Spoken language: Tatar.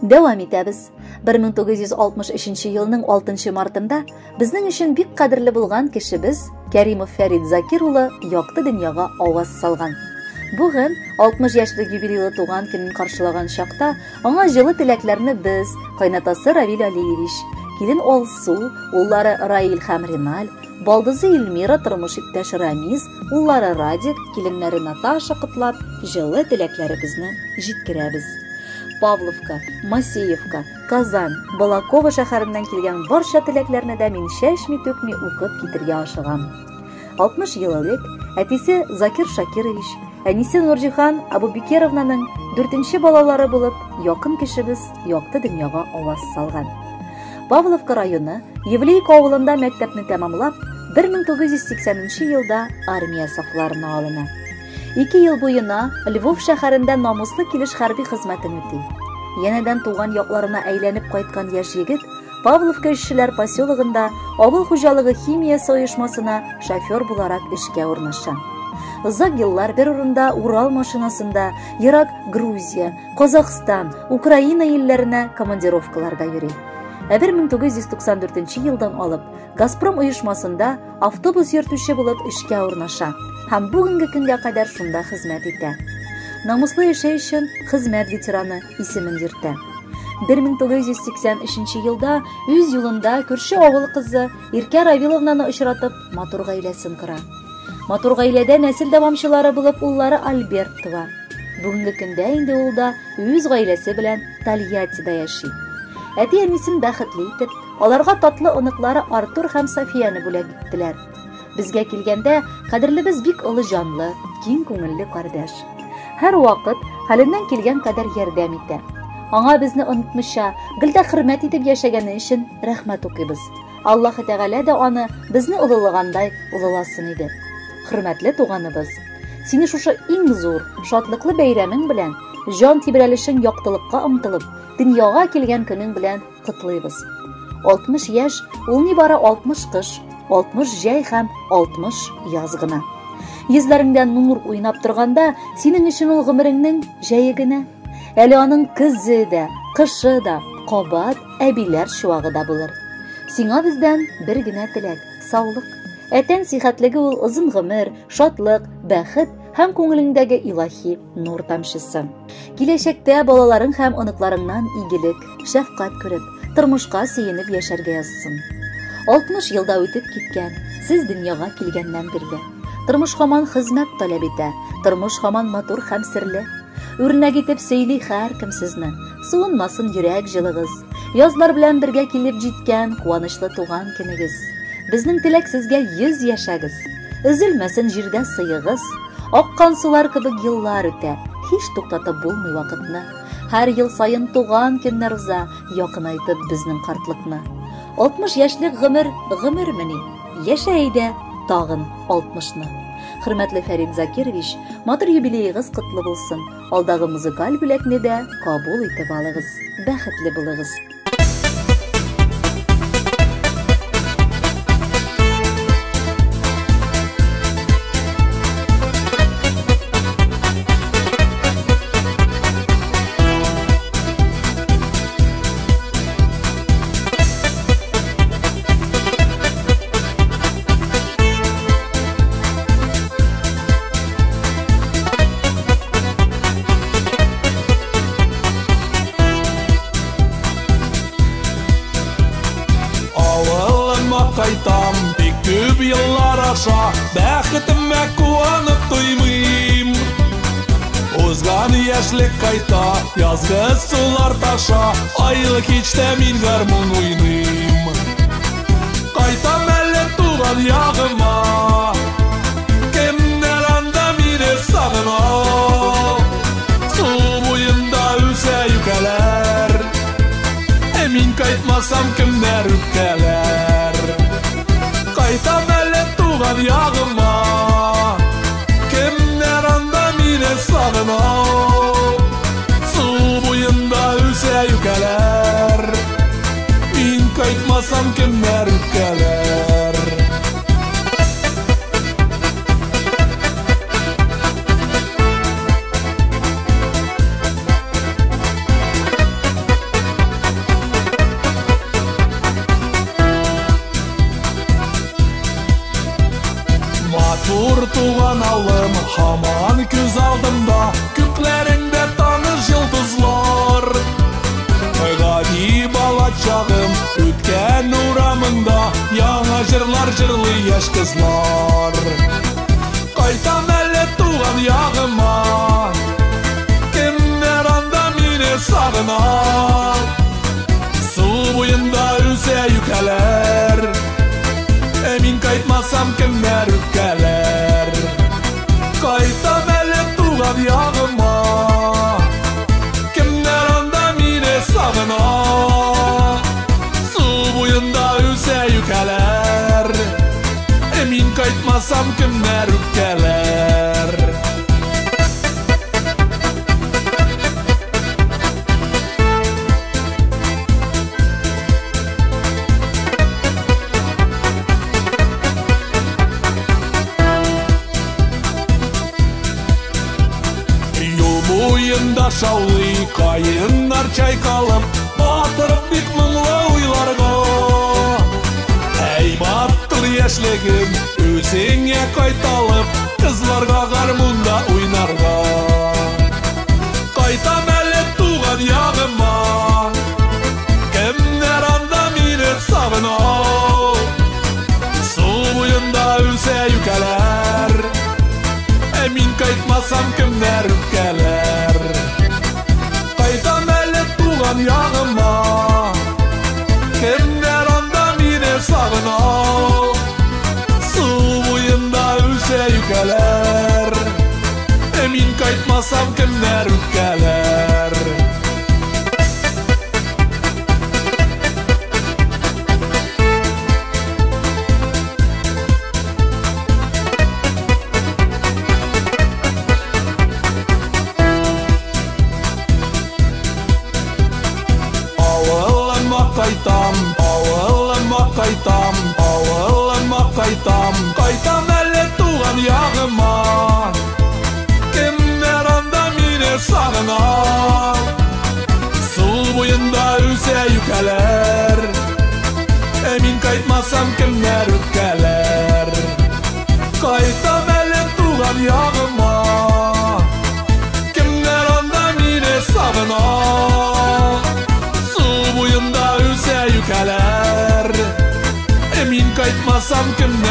Дәвам итәбез. 1963 елның 6 мартында безнең өчен бик кадерле булган кешебез Кәримов Фәрид Закир улы якты дөньяга аваз салган. Бүген 60 яшьлек юбилейлы туган көнен каршылаган чакта аңа җылы теләкләрне без, кайнатасы Равил Алиевич, килен Алсу, уллары Раил һәм Реналь, балдызы Эльмира, тормыш иптәше Рамиз, уллары Радик, киленнәре Наташа котлап, җылы теләкләребезне җиткерәбез. Павловка, Масеевка, Казан, Балаково шәһәреннән килгән барча теләкләрне дә мин чәчми-түкми укып китергә ашыгам. 60 ел элек әтисе Закир Шакирович, әнисе Нурҗихан Абубикеровнаның дүртенче балалары булып, якын кешебез якты дөньяга аваз салган. Павловка районы Евлейка авылында мәктәпне тәмамлап, 1980 елда армия сафларына алына. Ике ел буена Львов шәһәрендә намуслы килеш хәрби хезмәтен үти. Янәдән туган якларына әйләнеп кайткан яшь егет Павловка эшчеләр поселогында авыл хуҗалыгы химиясе оешмасына шофер буларак эшкә урнаша. Озак еллар бер урында Урал машинасында ерак Грузия, Казахстан, Украина илләренә командировкаларда йөри. Ә 1994 елдан алып Газпром оешмасында автобус йөртүче булып эшкә урнаша һәм бүгенге көнгә кадәр шунда хезмәт итә. Намуслы эше өчен хезмәт ветераны исемен йөртә. 1983 елда үз юлында күрше авыл кызы Иркә Равиловнаны очратып, матур гаиләсен кора. Матур гаиләдә нәсел дәвамчылары булып уллары Альберт туа. Бүгенге көндә инде ул да үз гаиләсе белән Тольяттида яши. Әти-әнисен бәхетле итеп, аларга татлы оныклары Артур һәм Софияне бүләк иттеләр. Безгә килгәндә, кадерлебез бик олы җанлы, киң күңелле кардәш. Һәр вакыт хәленнән килгән кадәр ярдәм итә. Аңа безне онытмыйча, гел дә хөрмәт итеп яшәгәне өчен рәхмәт укыйбыз. Аллаһы Тәгалә дә аны безне олылагандай олыласын иде. Хөрмәтле туганыбыз, сине шушы иң зур, шатлыклы бәйрәмең белән, җан тибрәлешең яктылыкка омтылып, дөньяга килгән көнең белән котлыйбыз. 60 яшь ул нибары 60 кыш, 60 җәй һәм 60 яз гына. Йөзләреңдә нур уйнап торганда, синең өчен ул гомереңнең җәе генә. Әле аның көзе дә, кышы да, кабат әбиләр чуагы да булыр. Сиңа бездән бер генә теләк саулык. Ә тән сихәтлеге ул озын гомер, шатлык, бәхет һәм күңелеңдәге илаһи нур тамчысы. Киләчәктә балаларың һәм оныкларыңнан игелек, шәфкать күреп, тормышка сөенеп яшәргә язсын. 60 елда үтеп киткән, сез дөньяга килгәннән бирле. Тормыш һаман хезмәт таләп итә, тормыш һаман матур һәм серле. Үрнәк итеп сөйли һәркем сезне. Суынмасын йөрәк җылыгыз. Язлар белән бергә килеп җиткән куанычлы туган көнегез. Безнең теләк сезгә 100 яшәгез. Өзелмәсен җирдә сыегыз. Аккан сулар кебек еллар үтә, һич туктатып булмый вакытны. Һәр ел саен туган көннәр уза, якынайтып безнең картлыкны. 60 яшьлек гомер гомермени? Яшә әйдә тагын 60-ны. Хөрмәтле Фәрид Закирович, матур юбилеегыз котлы булсын. Алдагы музыкаль бүләкне дә кабул итеп алыгыз. Бәхетле булыгыз. Авылыма кайтам, бик күп еллар аша, бәхетемә куанып туймыйм. Узган яшьлек кайта, язгы сулар таша, айлы кичтә мин гармун уйныйм. Кайтам әле туган ягыма, кемнәр анда мине сагына. Су буенда үсә юкәләр, ә мин кайтмасам кемнәр үпкәләр. Кайтам әле туган ягыма, кемнәр анда мине сагына. Су буенда үсә юкәләр, мин кайтмасам кемнәр үпкәләр. җырлый яшь кызлар. Кайтам әле туган ягыма, кемнәр анда мине сагына. Су буенда үсә юкәләр, ә мин кайтмасам кемнәр үпкәләр. Кайтам әле туган ягыма, кемнәр анда мине сагына. Су буенда үсә юкәләр, ә мин кайтмасам кемнәр үпкәләр. Юл буенда шаулый каеннар чайкалып, батырып бик моңлы уйларга. Әй, батыр яшьлегем, үзеңә кайталып, кызларга гармунда уйнарга. Кайтам әле туган ягыма, кемнәр анда мине сагына. Су буенда үсә юкәләр, ә мин кайтмасам кемнәр үпкәләр. Кайтам әле туган ягыма, кемнәр анда мине сагына. Су буенда үсә юкәләр, ә мин кайтмасам кемнәр үпкәләр. Авылыма кайтам, авылыма кайтам, авылыма кайтам, кайтам әле туган ягыма. Кемнәр анда мине сагына. Су буенда үсә юкәләр, ә мин кайтмасам кемнәр үпкәләр. Кайтам әле туган ягыма, кемнәр анда мине сагына. Су буенда үсә юкәләр, ә мин кайтмасам кемнәр